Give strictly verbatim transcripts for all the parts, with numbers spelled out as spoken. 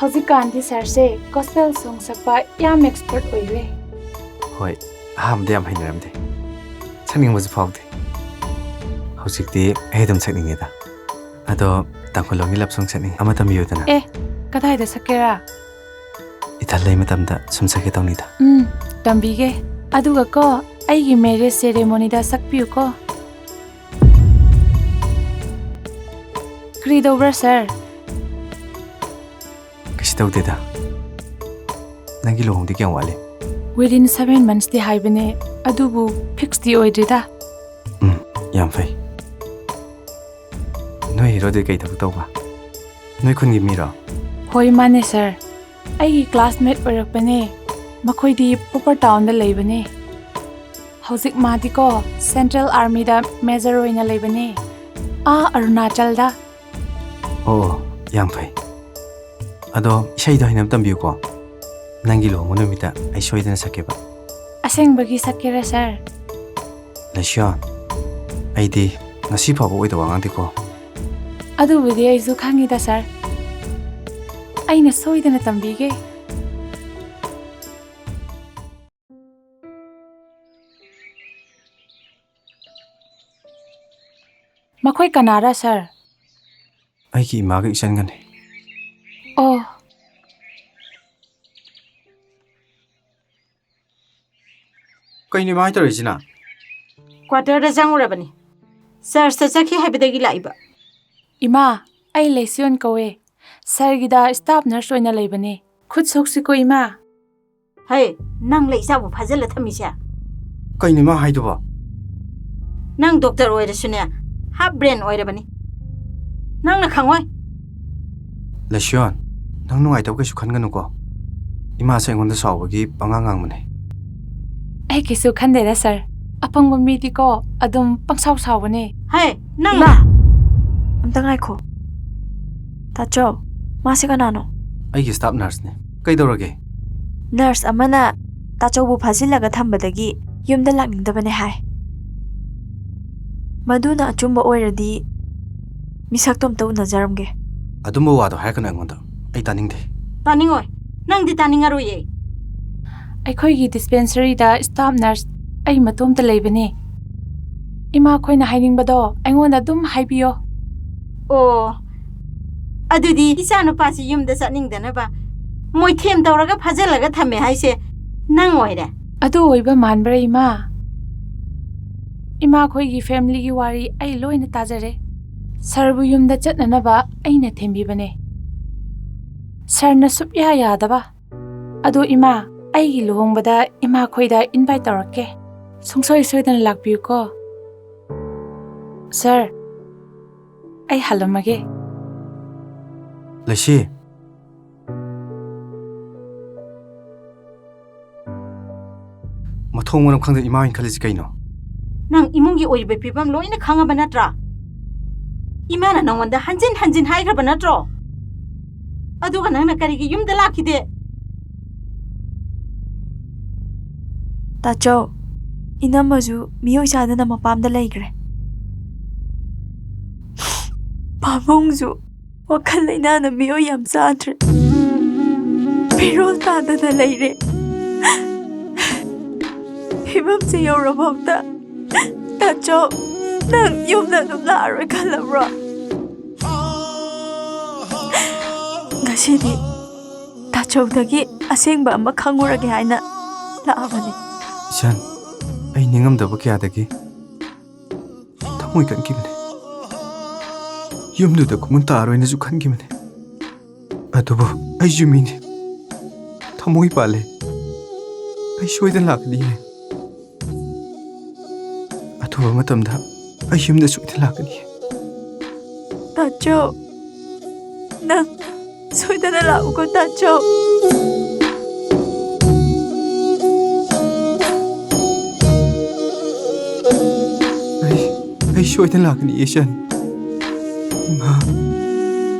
ꯍꯧꯖꯤꯛꯀꯥꯟꯗꯤ ꯁꯥꯔꯁꯦ ꯒꯣꯁꯄꯦꯜ ꯁꯣꯡ ꯁꯛꯄ ꯌꯥꯝ ꯑꯦꯛꯁꯄꯔꯠ ꯑꯣꯏꯔꯦ꯫ ꯍꯣꯏ, ꯑꯍꯥꯟꯕꯗ ꯌꯥꯝ ꯍꯩꯅꯔꯝꯗꯦ, ꯁꯛꯅꯤꯡꯕꯁꯨ ꯐꯥꯎꯗꯦ꯫ ꯍꯧꯖꯤꯛꯇꯤ ꯑꯩ ꯑꯗꯨꯝ ꯁꯛꯅꯤꯡꯉꯦꯗ꯫ ꯑꯗꯣ ꯇꯥꯡꯈꯨꯜꯂꯣꯟꯒꯤ ꯂꯞ ꯁꯣꯡ ꯁꯛꯅꯤꯡ ꯑꯃ ꯇꯝꯕꯤꯌꯨꯗꯅ꯫ ꯑꯦ, ꯀꯗꯥꯏꯗ ꯁꯛꯀꯦꯔꯥ? ꯏꯊꯟ ꯂꯩ ꯃꯇꯝꯗ ꯁꯨꯝ ꯁꯛꯀꯦ ꯇꯧꯅꯤꯗ꯫ ꯎꯝ, ꯇꯝꯕꯤꯒꯦ꯫ ꯑꯗꯨꯒ ꯀꯣ, ꯑꯩꯒꯤ ꯃꯦꯔꯦꯖ ꯁꯦꯔꯦꯃꯣꯅꯤꯗ ꯁꯛꯄꯤꯌꯨꯀꯣ꯫ ꯀꯔꯤ ꯇꯧꯕ꯭ꯔꯥ, ꯁꯥꯔ? ꯀꯩꯁꯨ ꯇꯧꯗꯦꯗ꯫ ꯅꯪꯒꯤ ꯂꯨꯍꯣꯡꯗꯤ ꯀꯌꯥꯝ ꯋꯥꯠꯂꯤ? Within seven months ꯇꯤ ꯍꯥꯏꯕꯅꯦ, ꯑꯗꯨꯕꯨ ꯐꯤꯛꯁꯇꯤ ꯑꯣꯏꯗ꯭ꯔꯤꯗ꯫ ꯎꯝ, ꯌꯥꯝ ꯐꯩ꯫ ꯅꯣꯏ ꯍꯤꯔꯣꯗꯤ ꯀꯩ ꯊꯕꯛ ꯇꯧꯕ? ꯅꯣꯏ ꯈꯨꯟꯒꯤ ꯃꯤꯔꯣ? ꯍꯣꯏ, ꯃꯥꯅꯦ, ꯁꯥꯔ꯫ ꯑꯩꯒꯤ ꯀ꯭ꯂꯥꯁꯃꯦꯠ ꯑꯣꯏꯔꯛꯄꯅꯦ꯫ ꯃꯈꯣꯏꯗꯤ ꯄꯣꯄꯔ ꯇꯥꯎꯟꯗ ꯂꯩꯕꯅꯦ꯫ ꯍꯧꯖꯤꯛ ꯃꯥꯗꯤꯀꯣ, ꯁꯦꯟꯇ꯭ꯔꯦꯜ ꯑꯥꯔꯃꯤꯗ ꯃꯦꯖꯔ ꯑꯣꯏꯅ ꯂꯩꯕꯅꯦ, ꯑꯥ ꯑꯔꯨꯅꯥꯆꯜꯗ꯫ ꯑꯣ, ꯌꯥꯝ ꯐꯩ꯫ ꯑꯗꯣ ꯏꯁꯩꯗꯣ ꯍꯩꯅꯕ ꯇꯝꯕꯤꯌꯨꯀꯣ꯫ ꯅꯪꯒꯤ ꯂꯨꯍꯣꯡꯕ ꯅꯨꯃꯤꯠꯇ ꯑꯩ ꯁꯣꯏꯗꯅ ꯁꯛꯀꯦꯕ꯫ ꯑꯁꯦꯡꯕꯒꯤ ꯁꯛꯀꯦꯔꯥ, ꯁꯥꯔ? ꯂꯩꯁꯤꯌꯥꯟ, ꯑꯩꯗꯤ ꯉꯁꯤ ꯐꯥꯎꯕ ꯑꯣꯏꯗꯕ ꯉꯥꯡꯗꯦꯀꯣ꯫ ꯑꯗꯨꯕꯨꯗꯤ ꯑꯩꯁꯨ ꯈꯪꯉꯤꯗ, ꯁꯥꯔ꯫ ꯑꯩꯅ ꯁꯣꯏꯗꯅ ꯇꯝꯕꯤꯒꯦ꯫ ꯃꯈꯣꯏ ꯀꯅꯥꯔꯥ, ꯁꯥꯔ? ꯑꯩꯒꯤ ꯏꯃꯥꯒ ꯏꯆꯟꯒꯅꯤ꯫ ꯑꯣ꯫ ꯀꯩꯅꯣ ꯏꯃꯥ ꯍꯣꯏ ꯇꯧꯔꯤꯁꯤꯅ? ꯀ꯭ꯋꯥꯇꯔꯗ ꯆꯪꯉꯨꯔꯕꯅꯤ꯫ ꯆꯔꯆꯇ ꯆꯠꯈꯤ ꯍꯥꯏꯕꯗꯒꯤ ꯂꯥꯛꯏꯕ꯫ ꯏꯃꯥ, ꯑꯩ ꯂꯩꯁꯤꯌꯣꯟ ꯀꯧꯋꯦ꯫ ꯁꯥꯔꯒꯤꯗ ꯁ꯭ꯇꯥꯐ ꯅꯔꯁ ꯑꯣꯏꯅ ꯂꯩꯕꯅꯦ꯫ ꯈꯨꯠ ꯁꯣꯛꯁꯤꯀꯣ, ꯏꯃꯥ꯫ ꯍꯦ, ꯅꯪ ꯂꯩ ꯏꯆꯥꯕꯨ ꯐꯥꯖꯤꯜꯂ ꯊꯝꯃꯤꯁꯦ? ꯀꯩꯅꯣ ꯃꯥ ꯍꯥꯏꯗꯨꯕꯣ? ꯅꯪ ꯗꯣꯛꯇꯔ ꯑꯣꯏꯔꯁꯨꯅꯦ, ꯍꯥꯞ ꯕ꯭ꯔꯦꯟ ꯑꯣꯏꯔꯕꯅꯤ꯫ ꯅꯪꯅ ꯈꯪꯉꯣꯏ꯫ ꯂꯩꯁꯤꯌꯣꯟ, ꯅꯪ ꯅꯨꯡꯉꯥꯏꯇꯕ ꯀꯩꯁꯨ ꯈꯟꯒꯅꯨꯀꯣ꯫ ꯏꯃꯥꯁꯦ ꯑꯩꯉꯣꯟꯗ ꯁꯥꯎꯕꯒꯤ ꯄꯉꯥꯡ ꯉꯥꯡꯕꯅꯦ꯫ ꯑꯩ ꯀꯩꯁꯨ ꯈꯟꯗꯦꯗ, ꯁꯥꯔ꯫ ꯑꯄꯪꯕ ꯃꯤꯗꯤꯀꯣ, ꯑꯗꯨꯝ ꯄꯪꯁꯥꯎ ꯁꯥꯎꯕꯅꯦ꯫ ꯍꯦ, ꯅꯪ ꯏꯃꯥ! ꯑꯝꯇ ꯉꯥꯏꯈꯣ꯫ ꯇꯥꯆꯧ, ꯃꯥꯁꯦ ꯀꯅꯥꯅꯣ? ꯑꯩꯒꯤ ꯁ꯭ꯇꯥꯐ ꯅꯔꯁꯅꯦ꯫ ꯀꯩꯗꯧꯔꯒꯦ? ꯅꯔꯁ ꯑꯃꯅ ꯇꯥꯆꯧꯕꯨ ꯐꯥꯖꯤꯜꯂꯒ ꯊꯝꯕꯗꯒꯤ ꯌꯨꯝꯗ ꯂꯥꯛꯅꯤꯡꯗꯕꯅꯦ ꯍꯥꯏ꯫ ꯃꯗꯨꯅ ꯑꯆꯨꯝꯕ ꯑꯣꯏꯔꯗꯤ ꯃꯤꯁꯛꯇꯣ ꯑꯝꯇ ꯎꯅꯖꯔꯝꯒꯦ꯫ ꯑꯗꯨꯝꯕ ꯋꯥꯗꯣ ꯍꯥꯏꯔꯛꯀꯅꯨ ꯑꯩꯉꯣꯟꯗ꯫ ꯑꯩ ꯇꯥꯅꯤꯡꯗꯦ꯫ ꯇꯥꯅꯤꯡꯉꯣꯏ꯫ ꯅꯪꯗꯤ ꯇꯥꯅꯤꯡꯉꯔꯣꯏꯌꯦ꯫ ꯑꯩꯈꯣꯏꯒꯤ dispensary ꯗ staff nurse ꯑꯩ ꯃꯇꯣꯝꯇ ꯂꯩꯕꯅꯦ꯫ ꯏꯃꯥꯈꯣꯏꯅ ꯍꯥꯏꯅꯤꯡꯕꯗꯣ ꯑꯩꯉꯣꯟꯗ ꯑꯗꯨꯝ ꯍꯥꯏꯕꯤꯌꯣ꯫ ꯑꯣ, ꯑꯗꯨꯗꯤ ꯏꯆꯥꯅꯨꯄꯥꯁꯤ ꯌꯨꯝꯗ ꯆꯠꯅꯤꯡꯗꯅꯕ ꯃꯣꯏꯊꯦꯝ ꯇꯧꯔꯒ ꯐꯥꯖꯤꯜꯂꯒ ꯊꯝꯃꯦ ꯍꯥꯏꯁꯦ ꯅꯪ ꯑꯣꯏꯔꯦ? ꯑꯗꯨ ꯑꯣꯏꯕ ꯃꯥꯟꯕ꯭ꯔꯥ, ꯏꯃꯥ? ꯏꯃꯥꯈꯣꯏꯒꯤ family ꯒꯤ ꯋꯥꯔꯤ ꯑꯩ ꯂꯣꯏꯅ ꯇꯥꯖꯔꯦ꯫ Sir ꯕꯨ ꯌꯨꯝꯗ ꯆꯠꯅꯅꯕ ꯑꯩꯅ ꯊꯦꯝꯕꯤꯕꯅꯦ꯫ Sir ꯅ ꯁꯨꯞꯌꯥ ꯌꯥꯗꯕ꯫ ꯑꯗꯣ ꯏꯃꯥ, ꯑꯩꯒꯤ ꯂꯨꯍꯣꯡꯕꯗ ꯏꯃꯥꯈꯣꯏꯗ invite ꯇꯧꯔꯛꯀꯦ꯫ ꯁꯨꯡꯁꯣꯏ ꯁꯣꯏꯗꯅ ꯂꯥꯛꯄꯤꯌꯨꯀꯣ꯫ Sir, ꯑꯩ ꯍꯜꯂꯝꯃꯒꯦ꯫ ꯂꯩꯁꯤ꯫ ꯃꯊꯣꯡ ꯃꯔꯝ ꯈꯪꯗꯅ ꯏꯃꯥ ꯍꯣꯏꯅ ꯈꯜꯂꯤꯁꯤ ꯀꯩꯅꯣ? ꯅꯪ ꯏꯃꯨꯡꯒꯤ ꯑꯣꯏꯔꯤꯕ ꯐꯤꯕꯝ ꯂꯣꯏꯅ ꯈꯪꯉꯕ ꯅꯠꯇ꯭ꯔꯥ? ꯏꯃꯥꯅ ꯅꯉꯣꯟꯗ ꯍꯟꯖꯤꯟ ꯍꯟꯖꯤꯟ ꯍꯥꯏꯈ꯭ꯔꯕ ꯅꯠꯇ꯭ꯔꯣ? ꯑꯗꯨꯒ ꯅꯪꯅ ꯀꯔꯤꯒꯤ ꯌꯨꯝꯗ ꯂꯥꯛꯈꯤꯗꯦ? ꯇꯥꯆꯧ, ꯏꯅꯝꯃꯁꯨ ꯃꯤꯑꯣꯏ ꯆꯥꯗꯅ ꯃꯄꯥꯝꯗ ꯂꯩꯈ꯭ꯔꯦ꯫ ꯄꯥꯕꯨꯡꯁꯨ ꯋꯥꯈꯜ ꯂꯩꯅꯥꯅ ꯃꯤꯑꯣꯏ ꯌꯥꯝ ꯆꯥꯗ꯭ꯔꯦ꯫ ꯐꯤꯔꯣꯜ ꯇꯥꯗꯅ ꯂꯩꯔꯦ꯫ ꯐꯤꯕꯝꯁꯦ ꯌꯧꯔꯐꯥꯎꯗ ꯇꯥꯆꯧ, ꯅꯪ ꯌꯨꯝꯗ ꯑꯗꯨꯝ ꯂꯥꯛꯑꯔꯣꯏ ꯈꯜꯂꯕ꯭ꯔꯣ? ꯉꯁꯤꯗꯤ ꯇꯥꯆꯧꯗꯒꯤ ꯑꯁꯦꯡꯕ ꯑꯃ ꯈꯪꯉꯨꯔꯒꯦ ꯍꯥꯏꯅ ꯂꯥꯛꯑꯕꯅꯤ꯫ ꯏꯆꯟ, ꯑꯩ ꯅꯤꯡꯉꯝꯗꯕ ꯀꯌꯥꯗꯒꯤ ꯊꯃꯣꯏ ꯀꯟꯈꯤꯕꯅꯤ꯫ ꯌꯨꯝꯗꯨꯗ ꯈꯨꯃꯟ ꯇꯥꯔꯣꯏꯅꯁꯨ ꯈꯟꯈꯤꯕꯅꯤ꯫ ꯑꯗꯨꯕꯨ ꯑꯩꯁꯨ ꯃꯤꯅꯤ, ꯊꯃꯣꯏ ꯄꯥꯜꯂꯤ꯫ ꯑꯩ ꯁꯣꯏꯗꯅ ꯂꯥꯛꯀꯅꯤꯌꯦ꯫ ꯑꯊꯨꯕ ꯃꯇꯝꯗ ꯑꯩ ꯌꯨꯝꯗ ꯁꯣꯏꯗꯅ ꯂꯥꯛꯀꯅꯤ꯫ ꯇꯥꯆꯧ, ꯅꯪ ꯁꯣꯏꯗꯅ ꯂꯥꯛꯎꯀꯣ, ꯇꯥꯆꯧ꯫ ꯑꯩ, ꯑꯩ ꯁꯣꯏꯗꯅ ꯂꯥꯛꯀꯅꯤ, ꯏꯆꯟ꯫ ꯏꯃꯥ,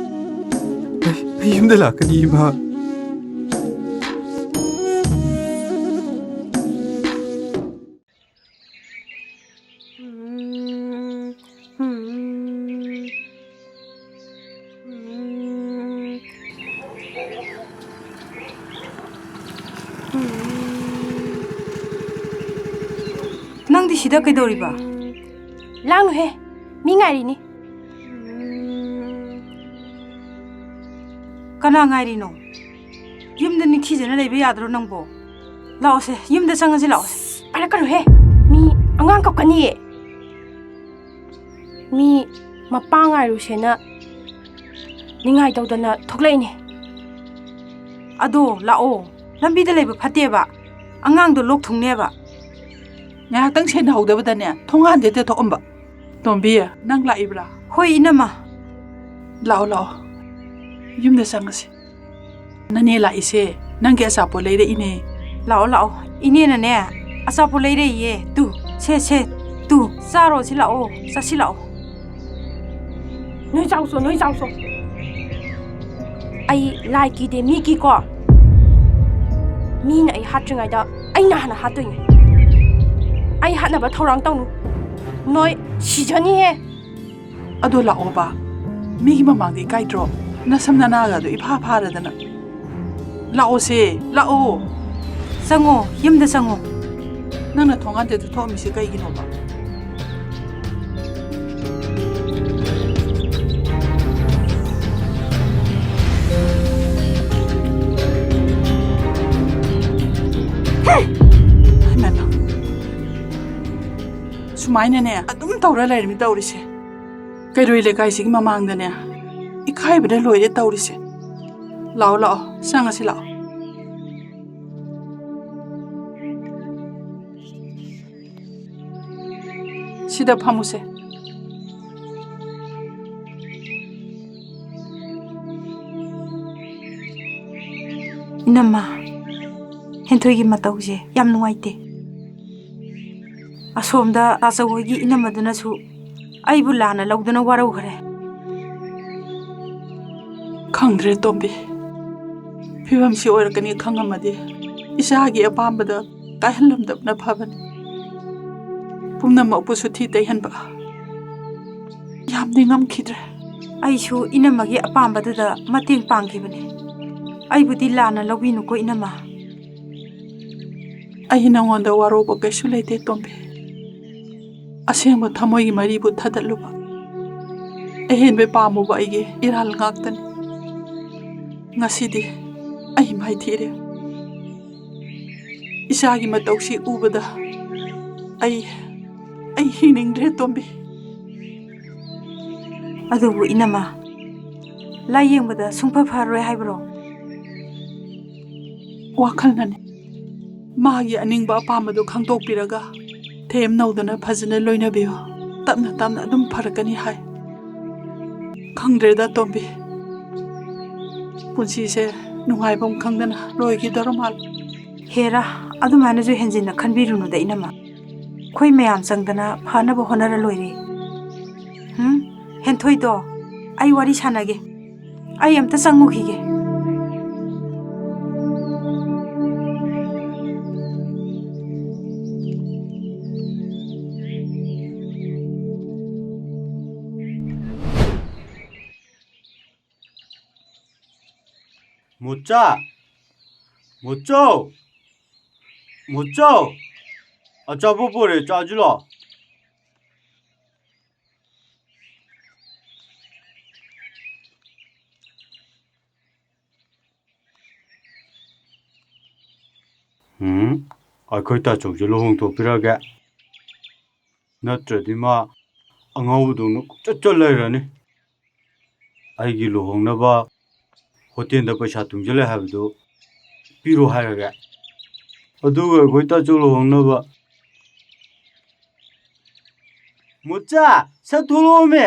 ꯑꯩ, ꯑꯩ ꯌꯨꯝꯗ ꯂꯥꯛꯀꯅꯤ, ꯏꯃꯥ꯫ ꯅꯪꯗꯤ ꯁꯤꯗ ꯀꯩꯗꯧꯔꯤꯕ? ꯂꯥꯡꯅꯨꯍꯦ, ꯃꯤ ꯉꯥꯏꯔꯤꯅꯤ꯫ ꯀꯅꯥ ꯉꯥꯏꯔꯤꯅꯣ? ꯌꯨꯝꯗ ꯅꯤꯡꯊꯤꯖꯅ ꯂꯩꯕ ꯌꯥꯗ꯭ꯔꯣ ꯅꯪꯕꯣ? ꯂꯥꯛꯑꯣꯁꯦ, ꯌꯨꯝꯗ ꯆꯪꯉꯁꯤ, ꯂꯥꯛꯑꯣꯁꯦ꯫ ꯄꯥꯏꯔꯛꯀꯅꯨꯍꯦ, ꯃꯤ ꯑꯉꯥꯡ ꯀꯞꯀꯅꯤꯌꯦ꯫ ꯃꯤ ꯃꯄꯥ ꯉꯥꯏꯔꯨꯁꯦꯅ ꯅꯤꯡꯉꯥꯏ ꯇꯧꯗꯅ ꯊꯣꯛꯂꯛꯏꯅꯦ꯫ ꯑꯗꯣ ꯂꯥꯛꯑꯣ, ꯂꯝꯕꯤꯗ ꯂꯩꯕ ꯐꯠꯇꯦꯕ, ꯑꯉꯥꯡꯗꯣ ꯂꯣꯛ ꯊꯨꯡꯅꯦꯕ꯫ ꯉꯥꯏꯍꯥꯛꯇꯪ ꯁꯦꯟꯅꯍꯧꯗꯕꯗꯅꯦ ꯊꯣꯡꯒꯥꯟꯗ ꯍꯦꯛꯇ ꯊꯣꯛꯑꯝꯕ꯫ ꯇꯣꯝꯕꯤ, ꯅꯪ ꯂꯥꯛꯏꯕ꯭ꯔꯥ? ꯍꯣꯏ, ꯏꯅꯝꯃ꯫ ꯂꯥꯛꯑꯣ, ꯂꯥꯛꯑꯣ, ꯌꯨꯝꯗ ꯆꯪꯉꯁꯤ꯫ ꯅꯅꯦ ꯂꯥꯛꯏꯁꯦ ꯅꯪꯒꯤ ꯑꯆꯥꯄꯣꯠ ꯂꯩꯔꯛꯏꯅꯦ꯫ ꯂꯥꯛꯑꯣ, ꯂꯥꯛꯑꯣ, ꯏꯅꯦꯅꯅꯦ ꯑꯆꯥꯄꯣꯠ ꯂꯩꯔꯛꯏꯌꯦ꯫ ꯇꯨ, ꯁꯦ, ꯁꯦ, ꯇꯨ, ꯆꯥꯔꯣ, ꯁꯤ ꯂꯥꯛꯑꯣ, ꯆꯥꯁꯤ ꯂꯥꯛꯑꯣ꯫ ꯅꯣꯏ ꯆꯥꯎꯁꯣ, ꯅꯣꯏ ꯆꯥꯎꯁꯣ꯫ ꯑꯩ ꯂꯥꯏ ꯀꯤꯗꯦ, ꯃꯤ ꯀꯤꯀꯣ꯫ ꯃꯤꯅ ꯑꯩ ꯍꯥꯠꯇ꯭ꯔꯤꯉꯩꯗ ꯑꯩꯅ ꯍꯥꯟꯅ ꯍꯥꯠꯇꯣꯏꯅꯦ꯫ ꯑꯩ ꯍꯥꯠꯅꯕ ꯊꯧꯔꯥꯡ ꯇꯧꯅꯨ꯫ ꯅꯣꯏ ꯁꯤꯖꯅꯤꯍꯦ꯫ ꯑꯗꯣ ꯂꯥꯛꯑꯣꯕ, ꯃꯤꯒꯤ ꯃꯃꯥꯡꯗ ꯏꯀꯥꯏꯗ꯭ꯔꯣ? ꯅꯁꯝ ꯅꯅꯥꯒꯗꯣ ꯏꯐꯥ ꯐꯥꯔꯗꯅ꯫ ꯂꯥꯛꯑꯣꯁꯦ, ꯂꯥꯛꯑꯣ꯫ ꯆꯪꯉꯣ, ꯌꯨꯝꯗ ꯆꯪꯉꯣ꯫ ꯅꯪꯅ ꯊꯣꯡꯒꯥꯟꯗ ꯊꯣꯛꯑꯝꯃꯤꯁꯦ ꯀꯩꯒꯤꯅꯣꯕ? ꯍꯩꯃꯥ! ꯁꯨꯃꯥꯏꯅꯅꯦ ꯑꯗꯨꯝ ꯇꯧꯔ ꯂꯩꯔꯃꯤ ꯇꯧꯔꯤꯁꯦ꯫ ꯀꯩꯔꯣꯏ ꯂꯩꯀꯥꯏꯁꯤꯒꯤ ꯃꯃꯥꯡꯗꯅꯦ ꯏꯀꯥꯏꯕꯅ ꯂꯣꯏꯔꯦ ꯇꯧꯔꯤꯁꯦ꯫ ꯂꯥꯛꯑꯣ, ꯂꯥꯛꯑꯣ, ꯆꯪꯉꯁꯤ ꯂꯥꯛꯑꯣ꯫ ꯁꯤꯗ ꯐꯝꯃꯨꯁꯦ꯫ ꯏꯅꯝꯃ, ꯍꯦꯟꯊꯣꯏꯒꯤ ꯃꯇꯧꯁꯦ ꯌꯥꯝ ꯅꯨꯡꯉꯥꯏꯇꯦ꯫ ꯑꯁꯣꯝꯗ ꯇꯥꯆꯧ ꯍꯣꯏꯒꯤ ꯏꯅꯝꯃꯗꯨꯅꯁꯨ ꯑꯩꯕꯨ ꯂꯥꯟꯅ ꯂꯧꯗꯨꯅ ꯋꯥꯔꯧꯈ꯭ꯔꯦ꯫ ꯈꯪꯗ꯭ꯔꯦ ꯇꯣꯝꯕꯤ, ꯐꯤꯕꯝꯁꯤ ꯑꯣꯏꯔꯛꯀꯅꯤ ꯈꯪꯉꯝꯃꯗꯤ ꯏꯆꯥꯒꯤ ꯑꯄꯥꯝꯕꯗ ꯀꯥꯏꯍꯜꯂꯝꯗꯕꯅ ꯐꯕꯅꯤ꯫ ꯄꯨꯝꯅꯃꯛꯄꯨ ꯁꯨꯊꯤ ꯇꯩꯍꯟꯕ ꯌꯥꯝꯗꯤ ꯉꯝꯈꯤꯗ꯭ꯔꯦ꯫ ꯑꯩꯁꯨ ꯏꯅꯝꯃꯒꯤ ꯑꯄꯥꯝꯕꯗꯨꯗ ꯃꯇꯦꯡ ꯄꯥꯡꯈꯤꯕꯅꯦ꯫ ꯑꯩꯕꯨꯗꯤ ꯂꯥꯟꯅ ꯂꯧꯕꯤꯅꯨꯀꯣ ꯏꯅꯝꯃ꯫ ꯑꯩ ꯅꯉꯣꯟꯗ ꯋꯥꯔꯧꯕ ꯀꯩꯁꯨ ꯂꯩꯇꯦ, ꯇꯣꯝꯕꯤ꯫ ꯑꯁꯦꯡꯕ ꯊꯃꯣꯏꯒꯤ ꯃꯔꯤꯕꯨ ꯊꯗꯠꯂꯨꯕ, ꯑꯍꯦꯟꯕ ꯄꯥꯝꯃꯨꯕ ꯑꯩꯒꯤ ꯏꯔꯥꯜ ꯉꯥꯛꯇꯅꯤ꯫ ꯉꯁꯤꯗꯤ ꯑꯩ ꯃꯥꯏꯊꯤꯔꯦ꯫ ꯏꯆꯥꯒꯤ ꯃꯇꯧꯁꯤ ꯎꯕꯗ ꯑꯩ, ꯑꯩ ꯍꯤꯡꯅꯤꯡꯗ꯭ꯔꯦ, ꯇꯣꯝꯕꯤ꯫ ꯑꯗꯨꯕꯨ ꯏꯅꯝꯃ, ꯂꯥꯏꯌꯦꯡꯕꯗ ꯁꯨꯡꯐ ꯐꯔꯣꯏ ꯍꯥꯏꯕ꯭ꯔꯣ? ꯋꯥꯈꯜꯅꯅꯦ꯫ ꯃꯥꯒꯤ ꯑꯅꯤꯡꯕ ꯑꯄꯥꯝꯕꯗꯨ ꯈꯪꯗꯣꯛꯄꯤꯔꯒ ꯊꯦꯝ ꯅꯧꯗꯅ ꯐꯖꯅ ꯂꯣꯏꯅꯕꯤꯌꯨ꯫ ꯇꯞꯅ ꯇꯞꯅ ꯑꯗꯨꯝ ꯐꯔꯛꯀꯅꯤ ꯍꯥꯏ꯫ ꯈꯪꯗ꯭ꯔꯦꯗ, ꯇꯣꯝꯕꯤ꯫ ꯄꯨꯟꯁꯤꯁꯦ ꯅꯨꯡꯉꯥꯏꯐꯝ ꯈꯪꯗꯅ ꯂꯣꯏꯈꯤꯗꯧꯔ ꯃꯥꯜꯂꯦ꯫ ꯍꯦꯔꯥ, ꯑꯗꯨꯃꯥꯏꯅꯁꯨ ꯍꯦꯟꯖꯤꯟꯅ ꯈꯟꯕꯤꯔꯨꯅꯨꯗ, ꯏꯅꯝꯃ꯫ ꯑꯩꯈꯣꯏ ꯃꯌꯥꯝ ꯆꯪꯗꯅ ꯐꯅꯕ ꯍꯣꯠꯅꯔ ꯂꯣꯏꯔꯦ꯫ ꯍꯨꯝ? ꯍꯦꯟꯊꯣꯏꯗꯣ, ꯑꯩ ꯋꯥꯔꯤ ꯁꯥꯟꯅꯒꯦ꯫ ꯑꯩ ꯑꯝꯇ ꯆꯪꯉꯨꯈꯤꯒꯦ꯫ ꯃꯨꯆꯥ! ꯃꯨꯆꯧ! ꯃꯨꯆꯧ! ꯑꯆꯥꯄꯣꯠ ꯄꯨꯔꯦ, ꯆꯥꯁꯤ ꯂꯥꯎ꯫ ꯎꯝ, ꯑꯩꯈꯣꯏ ꯇꯥꯆꯧꯁꯦ ꯂꯨꯍꯣꯡꯊꯣꯛꯄꯤꯔꯒꯦ꯫ ꯅꯠꯇ꯭ꯔꯗꯤ ꯃꯥ ꯑꯉꯥꯎꯕꯗꯧꯅ ꯀꯣꯏꯆꯠ ꯆꯠ ꯂꯩꯔꯅꯤ꯫ ꯑꯩꯒꯤ ꯂꯨꯍꯣꯡꯅꯕ ꯍꯣꯇꯦꯜꯗ ꯄꯩꯁꯥ ꯇꯨꯡꯁꯤꯜꯂꯦ ꯍꯥꯏꯕꯗꯨ ꯄꯤꯔꯣ ꯍꯥꯏꯔꯒꯦ꯫ ꯑꯗꯨꯒ ꯑꯩꯈꯣꯏ ꯇꯥꯆꯧ ꯂꯨꯍꯣꯡꯅꯕ꯫ ꯃꯨꯆꯥ, ꯁꯠ ꯊꯣꯛꯂꯛꯑꯣꯃꯦ꯫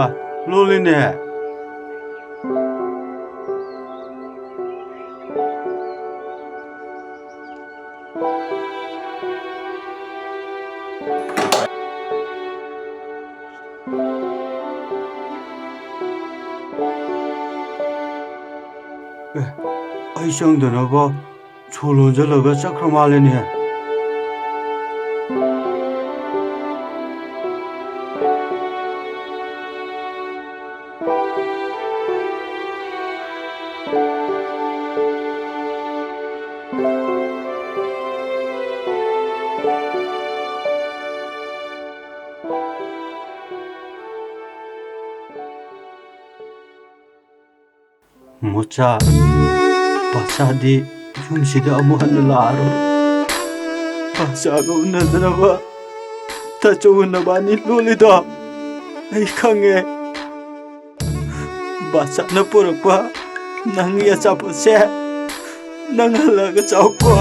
ꯑ, ꯂꯣꯜꯂꯤꯅꯦ꯫ ꯑꯦ, ꯑꯩ ꯆꯪꯗꯅꯕ ꯁꯣ ꯂꯣꯟꯁꯤꯜꯂꯒ ꯆꯠꯈ꯭ꯔ ꯃꯥꯜꯂꯦꯅꯦ꯫ ꯃꯣꯆꯥ, ꯄꯥꯆꯥꯗꯤ ꯌꯨꯝꯁꯤꯗ ꯑꯃꯨꯛ ꯍꯟꯅ ꯂꯥꯛꯑꯔꯣꯏ꯫ ꯄꯥꯆꯥꯒ ꯎꯅꯗꯅꯕ ꯇꯥꯆꯧ ꯅꯕꯥꯅꯤ ꯂꯣꯜꯂꯤꯗꯣ ꯑꯩ ꯈꯪꯉꯦ꯫ ꯕꯥꯆꯥꯅ ꯄꯨꯔꯛꯄ ꯅꯪꯒꯤ ꯑꯆꯥꯄꯣꯠꯁꯦ ꯅꯪ ꯍꯜꯂꯛꯑꯒ ꯆꯥꯎꯀꯣ꯫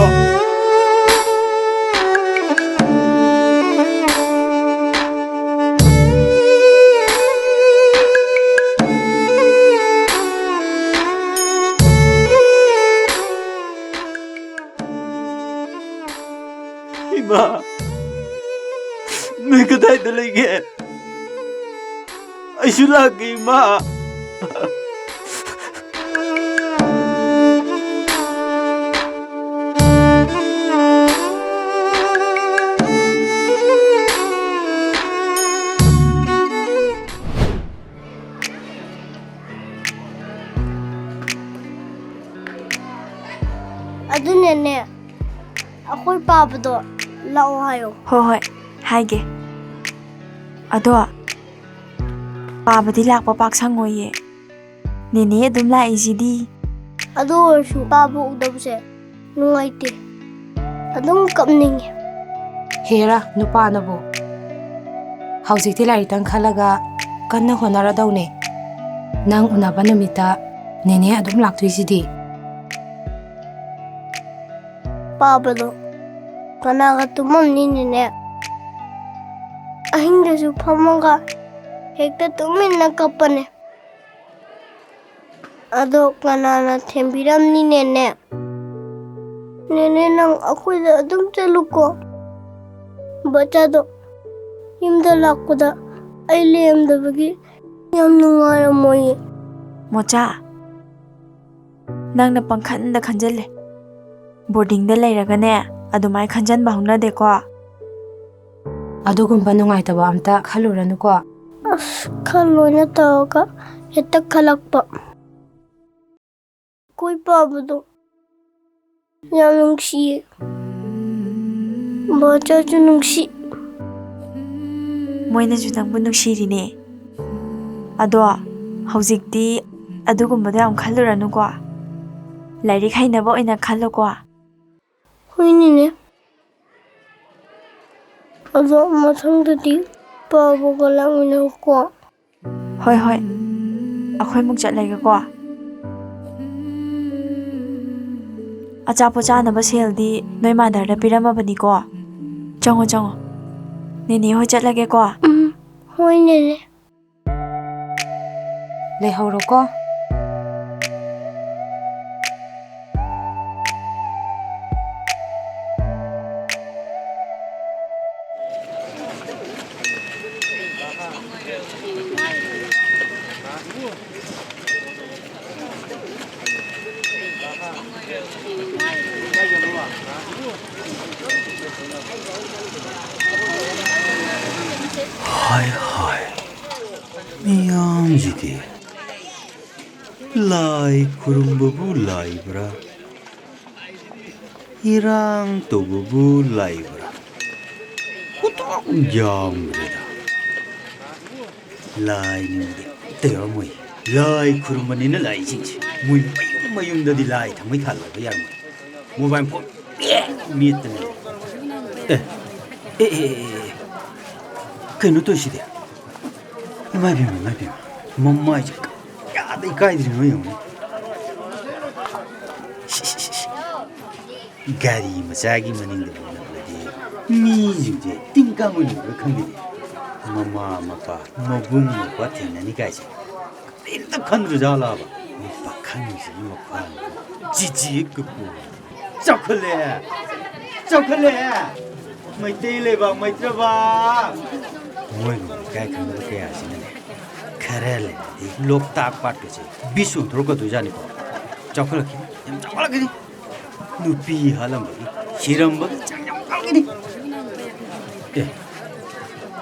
ꯏꯃꯥ, ꯅꯣꯏ ꯀꯗꯥꯏꯗ ꯂꯩꯒꯦ? ꯑꯩꯁꯨ ꯂꯥꯛꯀꯦ, ꯏꯃꯥ꯫ ꯑꯗꯨꯅꯅꯦ, ꯑꯩꯈꯣꯏ ꯄꯥꯕꯗꯣ ꯂꯥꯛꯑꯣ ꯍꯥꯏꯌꯣ꯫ ꯍꯣꯏ, ꯍꯣꯏ, ꯍꯥꯏꯒꯦ꯫ ꯑꯗꯣ ꯄꯥꯕꯗꯤ ꯂꯥꯛꯄ ꯄꯥꯛ ꯁꯪꯉꯣꯏꯌꯦ꯫ ꯅꯦꯅꯦ ꯑꯗꯨꯝ ꯂꯥꯛꯏꯁꯤꯗꯤ꯫ ꯑꯗꯨ ꯑꯣꯏꯔꯁꯨ ꯄꯥꯕ ꯎꯗꯕꯁꯦ ꯅꯨꯡꯉꯥꯏꯇꯦ꯫ ꯑꯗꯨꯝ ꯀꯞꯅꯤꯡꯉꯦ꯫ ꯍꯦꯔꯥ, ꯅꯨꯄꯥꯅꯕꯨ꯫ ꯍꯧꯖꯤꯛꯇꯤ ꯂꯥꯏꯔꯤꯛꯇꯪ ꯈꯜꯂꯒ ꯀꯟꯅ ꯍꯣꯠꯅꯔꯗꯧꯅꯦ꯫ ꯅꯪ ꯎꯅꯕ ꯅꯨꯃꯤꯠꯇ ꯅꯦꯅꯦ ꯑꯗꯨꯝ ꯂꯥꯛꯇꯣꯏꯁꯤꯗꯤ꯫ ꯄꯥꯕꯗꯣ ꯀꯅꯥꯒ ꯇꯨꯝꯃꯝꯅꯤꯅꯦꯅꯦ? ꯑꯍꯤꯡꯗꯁꯨ ꯐꯝꯃꯒ ꯍꯦꯛꯇ ꯇꯨꯃꯤꯟꯅ ꯀꯞꯄꯅꯦ꯫ ꯑꯗꯣ ꯀꯅꯥꯅ ꯊꯦꯝꯕꯤꯔꯝꯅꯤꯅꯦꯅꯦ? ꯅꯦꯅꯦ, ꯅꯪ ꯑꯩꯈꯣꯏꯗ ꯑꯗꯨꯝ ꯆꯠꯂꯨꯀꯣ꯫ ꯕꯆꯥꯗꯣ ꯌꯨꯝꯗ ꯂꯥꯛꯄꯗ ꯑꯩ ꯂꯩꯔꯝꯗꯕꯒꯤ ꯌꯥꯝ ꯅꯨꯡꯉꯥꯏꯔꯝꯃꯣꯏꯌꯦ꯫ ꯃꯣꯆꯥ, ꯅꯪꯅ ꯄꯪꯈꯟꯗ ꯈꯟꯖꯜꯂꯦ꯫ ꯕꯣꯔꯗꯤꯡꯗ ꯂꯩꯔꯒꯅꯦ, ꯑꯗꯨꯃꯥꯏ ꯈꯟꯖꯟꯕ ꯍꯧꯅꯗꯦꯀꯣ꯫ ꯑꯗꯨꯒꯨꯝꯕ ꯅꯨꯡꯉꯥꯏꯇꯕ ꯑꯝꯇ ꯈꯜꯂꯨꯔꯅꯨꯀꯣ꯫ ꯑꯁ, ꯈꯜꯂꯣꯏꯅ ꯇꯧꯔꯒ ꯍꯦꯛꯇ ꯈꯜꯂꯛꯄ꯫ ꯑꯩꯈꯣꯏ ꯄꯥꯕꯗꯣ ꯌꯥꯝ ꯅꯨꯡꯁꯤꯌꯦ꯫ ꯕꯣꯆꯥꯁꯨ ꯅꯨꯡꯁꯤ꯫ ꯃꯣꯏꯅꯁꯨ ꯅꯪꯕꯨ ꯅꯨꯡꯁꯤꯔꯤꯅꯦ꯫ ꯑꯗꯣ ꯍꯧꯖꯤꯛꯇꯤ ꯑꯗꯨꯒꯨꯝꯕꯗꯣ ꯌꯥꯝ ꯈꯜꯂꯨꯔꯅꯨꯀꯣ꯫ ꯂꯥꯏꯔꯤꯛ ꯍꯩꯅꯕ ꯑꯣꯏꯅ ꯈꯜꯂꯣꯀꯣ꯫ ꯍꯣꯏꯅꯦꯅꯦ꯫ ꯑꯗꯣ ꯃꯊꯪꯗꯗꯤ ꯄꯥꯕꯒ ꯂꯥꯛꯃꯤꯟꯅꯧꯀꯣ꯫ ꯍꯣꯏ, ꯍꯣꯏ꯫ ꯑꯩꯈꯣꯏꯃꯨꯛ ꯆꯠꯂꯒꯦꯀꯣ꯫ ꯑꯆꯥꯄꯣꯠ ꯆꯥꯅꯕ ꯁꯦꯜꯗꯤ ꯅꯣꯏ ꯃꯥꯗꯔꯗ ꯄꯤꯔꯝꯃꯕꯅꯤꯀꯣ꯫ ꯆꯪꯉꯣ, ꯆꯪꯉꯣ꯫ ꯅꯦꯅꯦ ꯍꯣꯏ ꯆꯠꯂꯒꯦꯀꯣ꯫ ꯎꯝ, ꯍꯣꯏ, ꯅꯦꯅꯦ꯫ ꯂꯩꯍꯧꯔꯣꯀꯣ꯫ ꯍꯥꯏ ꯍꯥꯏ, ꯃꯤꯌꯥꯝꯁꯤꯗꯤ ꯂꯥꯏ ꯈꯨꯔꯨꯝꯕꯕꯨ ꯂꯥꯏꯕ꯭ꯔꯥ? ꯏꯔꯥꯡ ꯇꯧꯕꯕꯨ ꯂꯥꯏꯕ꯭ꯔꯥ? ꯈꯨꯇꯣꯛ ꯌꯥꯝꯈ꯭ꯔꯦꯗ꯫ ꯂꯥꯏ ꯅꯤꯡꯕꯗꯤ ꯑꯝꯇ ꯌꯥꯎꯔꯝꯃꯣꯏ꯫ ꯂꯥꯏ ꯈꯨꯔꯨꯝꯕꯅꯤꯅ ꯂꯥꯏꯁꯤꯡꯁꯦ꯫ ꯃꯣꯏ ꯃꯌꯨꯝ ꯃꯌꯨꯝꯗꯗꯤ ꯂꯥꯏ ꯊꯥꯡꯃꯩ ꯊꯥꯜꯂꯒ ꯌꯥꯔꯝꯃꯣꯏ꯫ ꯃꯣꯕꯥꯏꯜ ꯐꯣꯟ ꯃꯦꯠ-, ꯃꯦꯠꯇꯅ ꯂꯩ꯫ ꯑꯦ, ꯑꯦ, ꯑꯦ, ꯑꯦ, ꯑꯦ꯫ ꯀꯩꯅꯣ ꯇꯧꯔꯤꯁꯤꯗꯤ? ꯏꯃꯥ ꯏꯕꯦꯝꯃ, ꯏꯃꯥ ꯏꯕꯦꯝꯃ꯫ ꯃꯃꯥꯏꯁꯦ ꯀꯌꯥꯗ ꯏꯀꯥꯏꯗ꯭ꯔꯤꯅꯣ ꯌꯦꯡꯉꯨꯅꯦ꯫ ꯁꯤ, ꯁꯤ, ꯁꯤ, ꯁꯤ꯫ ꯒꯥꯔꯤ ꯃꯆꯥꯒꯤ ꯃꯅꯤꯡꯗ ꯐꯝꯂꯛꯂꯗꯤ ꯃꯤꯁꯤꯡꯁꯦ ꯇꯤꯟ ꯀꯥꯡ ꯑꯣꯏꯅ ꯎꯕ꯭ꯔꯥ ꯈꯪꯗꯦꯅꯦ꯫ ꯃꯃꯥ ꯃꯄꯥ, ꯃꯕꯨꯡ ꯃꯧꯄ꯭ꯋꯥ ꯊꯦꯡꯅꯅꯤ ꯀꯥꯏꯁꯦ ꯀꯔꯤꯝꯇ ꯈꯟꯗ꯭ꯔꯖꯥꯠꯂꯕ? ꯄꯥꯈꯪꯁꯤꯒꯤ ꯃꯈ꯭ꯋꯥꯡ ꯖꯤꯖꯤ ꯀꯨꯀꯨ꯫ ꯆꯥꯎꯈꯠꯂꯦ! ꯆꯥꯎꯈꯠꯂꯦ! ꯃꯩꯇꯩ ꯂꯩꯕꯥꯛ ꯃꯩꯇ꯭ꯔꯕ! ꯃꯣꯏꯒꯨꯝꯕ ꯏꯀꯥꯏ ꯈꯪꯗꯕ ꯀꯌꯥꯁꯤꯅꯅꯦ, ꯈꯔ ꯂꯩꯔꯗꯤ ꯂꯣꯛꯇꯥꯛ ꯄꯥꯠꯀꯁꯦ ꯕꯤꯁ ꯑꯣꯟꯊꯣꯔꯛꯀꯗꯣꯏꯖꯥꯠꯅꯤꯀꯣ꯫ ꯆꯥꯎꯈꯠꯂꯛꯈꯤꯅꯤ, ꯌꯥꯝ ꯆꯥꯎꯈꯠꯂꯛꯈꯤꯅꯤ꯫ ꯅꯨꯄꯤ ꯍꯥꯠꯂꯝꯕꯒꯤ, ꯁꯤꯔꯝꯕꯒꯤ ꯆꯥꯡ ꯌꯥꯝ ꯋꯥꯡꯒꯅꯤ꯫ ꯑꯦ,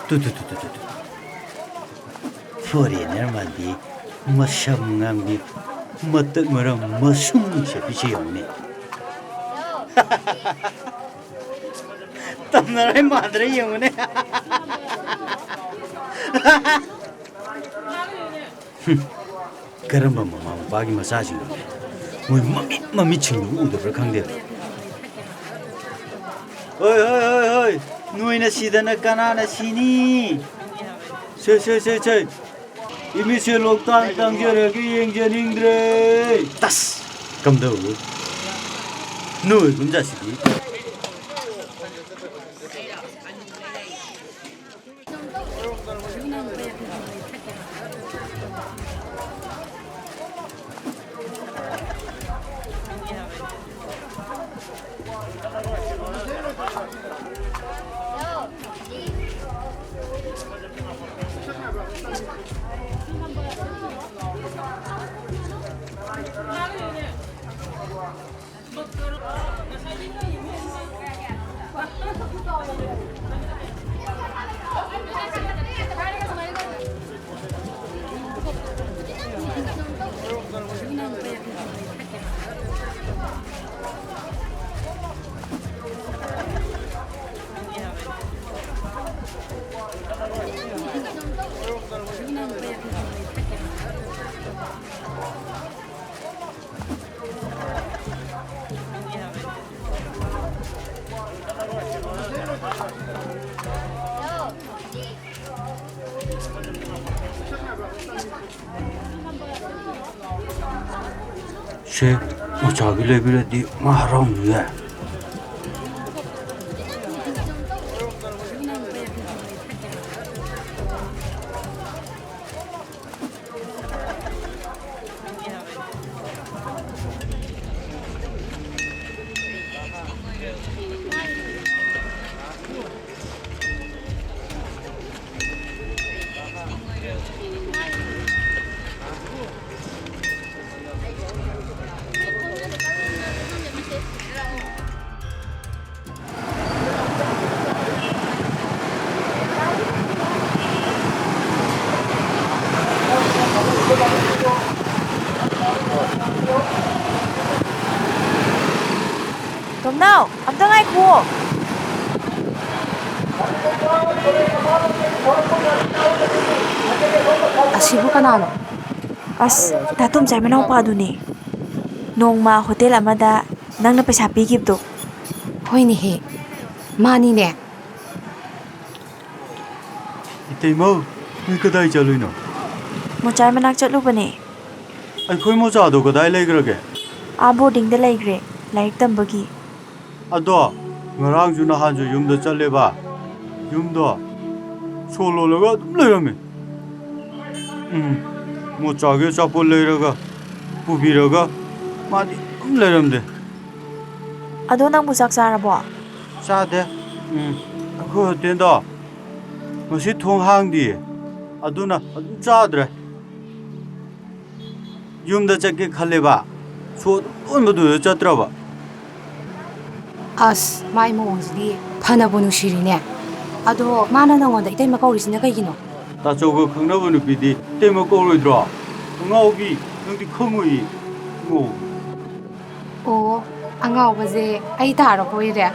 ꯇꯨ, ꯇꯨ, ꯇꯨ꯫ ꯐꯣꯔꯦꯅꯔ ꯃꯥꯟꯕꯤ, ꯃꯁꯝ ꯉꯥꯡꯕꯤ, ꯃꯇꯠ ꯃꯔꯝ ꯃꯁꯨꯝ ꯁꯦꯠꯄꯤꯁꯤ ꯌꯦꯡꯉꯨꯅꯦ꯫ ꯇꯝꯅꯔꯣꯏ ꯃꯥꯟꯗ꯭ꯔꯦ ꯌꯦꯡꯉꯨꯅꯦ꯫ ꯍꯨꯝ꯫ ꯀꯔꯝꯕ ꯃꯃꯥ ꯃꯄꯥꯒꯤ ꯃꯆꯥꯁꯤꯡꯅꯣ? ꯃꯣꯏ ꯃꯃꯤꯠ ꯃꯃꯤꯠꯁꯤꯡꯗꯨꯕꯨ ꯎꯗꯕ꯭ꯔꯥ ꯈꯪꯗꯦ꯫ ꯍꯣꯏ, ꯍꯣꯏ, ꯍꯣꯏ, ꯍꯣꯏ꯫ ꯅꯣꯏꯅ ꯁꯤꯗꯅ ꯀꯅꯥꯅ ꯁꯤꯅꯤ? ꯁꯦ, ꯁꯦ, ꯁꯦ, ꯁꯦ꯫ ꯏꯃꯤꯠꯁꯦ ꯂꯣꯛꯇꯥꯡ ꯇꯥꯡꯖꯔꯒ ꯌꯦꯡꯖꯅꯤꯡꯗ꯭ꯔꯦ꯫ ꯇꯁ! ꯀꯝꯗꯧꯏ? ꯅꯣꯏ ꯒꯨꯟꯗꯥꯁꯤꯗꯤ꯫ ꯁꯦ, ꯃꯆꯥꯒꯤ ꯂꯩꯕꯤꯔꯗꯤ ꯃꯥ ꯍꯔꯥꯎꯅꯤꯌꯦ꯫ ꯇꯣꯝꯅꯥꯎ, ꯑꯝꯇ ꯉꯥꯏꯈꯨꯑꯣ꯫ ꯑꯁꯤꯕꯨ ꯀꯅꯥꯅꯣ? ꯑꯁ, ꯗꯥ ꯇꯣꯝꯆꯥꯏ ꯃꯅꯥꯎꯄꯥꯗꯨꯅꯦ꯫ ꯅꯣꯡꯃ ꯍꯣꯇꯦꯜ ꯑꯃꯗ ꯅꯪꯅ ꯄꯩꯁꯥ ꯄꯤꯈꯤꯕꯗꯣ꯫ ꯍꯣꯏꯅꯦꯍꯦ, ꯃꯥꯅꯤꯅꯦ꯫ ꯏꯇꯩꯃꯧ, ꯅꯣꯏ ꯀꯗꯥꯏ ꯆꯠꯂꯨꯏꯅꯣ? ꯃꯣꯆꯥꯏ ꯃꯅꯥꯛ ꯆꯠꯂꯨꯕꯅꯦ꯫ ꯑꯩꯈꯣꯏ ꯃꯣꯆꯥꯗꯣ ꯀꯗꯥꯏ ꯂꯩꯈ꯭ꯔꯒꯦ? ꯑꯥ ꯕꯣꯔꯗꯤꯡꯗ ꯂꯩꯈ꯭ꯔꯦ, ꯂꯥꯏꯔꯤꯛ ꯇꯝꯕꯒꯤ꯫ ꯑꯗꯣ ꯉꯔꯥꯡꯁꯨ ꯅꯍꯥꯟꯁꯨ ꯌꯨꯝꯗ ꯆꯠꯂꯦꯕ, ꯌꯨꯝꯗꯣ ꯁꯣ ꯂꯣꯜꯂꯒ ꯑꯗꯨꯝ ꯂꯩꯔꯝꯃꯦ꯫ ꯎꯝ, ꯃꯣꯆꯥꯒꯤ ꯑꯆꯥꯄꯣꯠ ꯂꯩꯔꯒ ꯄꯨꯕꯤꯔꯒ ꯃꯥꯗꯤ ꯑꯗꯨꯝ ꯂꯩꯔꯝꯗꯦ꯫ ꯑꯗꯣ ꯅꯪꯕꯨ ꯆꯥꯛ ꯆꯥꯔꯕꯣ? ꯆꯥꯗꯦ꯫ ꯎꯝ, ꯑꯩꯈꯣꯏ ꯍꯣꯇꯦꯜꯗꯣ ꯉꯁꯤ ꯊꯣꯡ ꯍꯥꯡꯗꯤꯌꯦ, ꯑꯗꯨꯅ ꯑꯗꯨꯝ ꯆꯥꯗ꯭ꯔꯦ꯫ ꯌꯨꯝꯗ ꯆꯠꯀꯦ ꯈꯜꯂꯦꯕ, ꯁꯣ ꯑꯗꯨꯝ ꯂꯣꯟꯕꯗꯨꯗ ꯆꯠꯇ꯭ꯔꯕ꯫ ꯑꯁ, ꯃꯥꯏ ꯃꯑꯣꯡꯁꯤꯗꯤ ꯐꯅꯕꯨ ꯅꯨꯡꯁꯤꯔꯤꯅꯦ꯫ ꯑꯗꯣ ꯃꯥꯅ ꯅꯪꯉꯣꯟꯗ ꯏꯇꯩꯃ ꯀꯧꯔꯤꯁꯤꯅ ꯀꯩꯒꯤꯅꯣ? ꯇꯥꯆꯧꯒ ꯈꯪꯅꯕ ꯅꯨꯄꯤꯗꯤ ꯏꯇꯩꯃ ꯀꯧꯔꯣꯏꯗ꯭ꯔꯣ? ꯑꯉꯥꯎꯕꯤ, ꯅꯪꯗꯤ ꯈꯪꯉꯣꯏꯌꯦ꯫ ꯑꯣ꯫ ꯑꯣ, ꯑꯉꯥꯎꯕꯁꯦ ꯑꯩ ꯇꯥꯔꯕ ꯑꯣꯏꯔꯦ꯫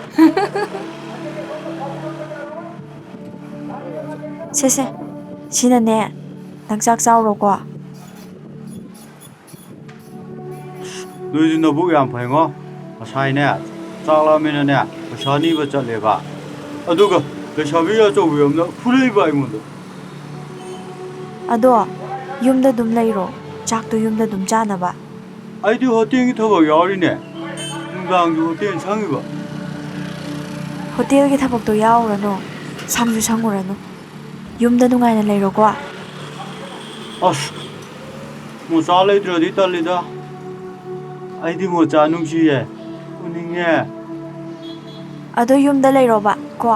ꯁꯦ, ꯁꯦ, ꯁꯤꯅꯅꯦ, ꯅꯪ ꯆꯥꯛ ꯆꯥꯎꯔꯣꯀꯣ꯫ ꯅꯣꯏꯗꯤ ꯅꯕꯨꯛ ꯌꯥꯝ ꯐꯩꯉꯣ꯫ ꯉꯁꯥꯏꯅꯦ, ꯆꯥꯛ ꯂꯥꯝꯃꯦꯅꯅꯦ, ꯄꯩꯁꯥ ꯅꯤꯕ ꯆꯠꯂꯦꯕ꯫ ꯑꯗꯨꯒ ꯂꯩꯁꯥꯕꯤ ꯑꯆꯧꯕꯤ ꯑꯃꯅ ꯐꯨꯔꯛꯏꯕ ꯑꯩꯉꯣꯟꯗ꯫ ꯑꯗꯣ ꯌꯨꯝꯗ ꯑꯗꯨꯝ ꯂꯩꯔꯣ, ꯆꯥꯛꯇꯣ ꯌꯨꯝꯗ ꯑꯗꯨꯝ ꯆꯥꯅꯕ꯫ ꯑꯩꯗꯤ ꯍꯣꯇꯦꯜꯒꯤ ꯊꯕꯛ ꯌꯥꯎꯔꯤꯅꯦ, ꯅꯨꯡꯗꯥꯡꯁꯨ ꯍꯣꯇꯦꯜ ꯁꯪꯉꯤꯕ꯫ ꯍꯣꯇꯦꯜꯒꯤ ꯊꯕꯛꯇꯣ ꯌꯥꯎꯔꯨꯔꯅꯨ, ꯁꯪꯁꯨ ꯁꯪꯉꯨꯔꯅꯨ, ꯌꯨꯝꯗ ꯅꯨꯡꯉꯥꯏꯅ ꯂꯩꯔꯣꯀꯣ꯫ ꯑꯁ, ꯃꯣꯆꯥ ꯂꯩꯇ꯭ꯔꯗꯤ ꯇꯜꯂꯤꯗ꯫ ꯑꯩꯗꯤ ꯃꯣꯆꯥ ꯅꯨꯡꯁꯤꯌꯦ, ꯎꯅꯤꯡꯉꯦ꯫ ꯑꯗꯣ ꯌꯨꯝꯗ ꯂꯩꯔꯣꯕ ꯀꯣ,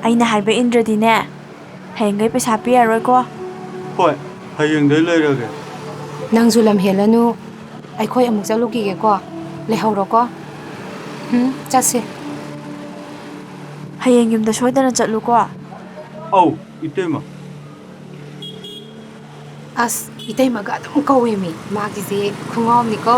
ꯑꯩꯅ ꯍꯥꯏꯕ ꯏꯟꯗ꯭ꯔꯗꯤꯅꯦ, ꯍꯌꯦꯡꯈꯩ ꯄꯩꯁꯥ ꯄꯤꯔꯔꯣꯏꯀꯣ꯫ ꯍꯣꯏ, ꯍꯌꯦꯡꯗꯩ ꯂꯩꯔꯒꯦ꯫ ꯅꯪꯁꯨ ꯂꯝ ꯍꯦꯜꯂꯅꯨ, ꯑꯩꯈꯣꯏ ꯑꯃꯨꯛ ꯆꯠꯂꯨꯈꯤꯒꯦꯀꯣ, ꯂꯩꯍꯧꯔꯣꯀꯣ꯫ ꯎꯝ, ꯆꯠꯁꯦ꯫ ꯍꯌꯦꯡ ꯌꯨꯝꯗ ꯁꯣꯏꯗꯅ ꯆꯠꯂꯨꯀꯣ꯫ ꯑꯧ, ꯏꯇꯩꯃ꯫ ꯑꯁ, ꯏꯇꯩꯃꯒ ꯑꯗꯨꯝ ꯀꯧꯋꯦꯃꯤ꯫ ꯃꯥꯒꯤꯁꯦ ꯈꯨꯉꯥꯎꯅꯤꯀꯣ꯫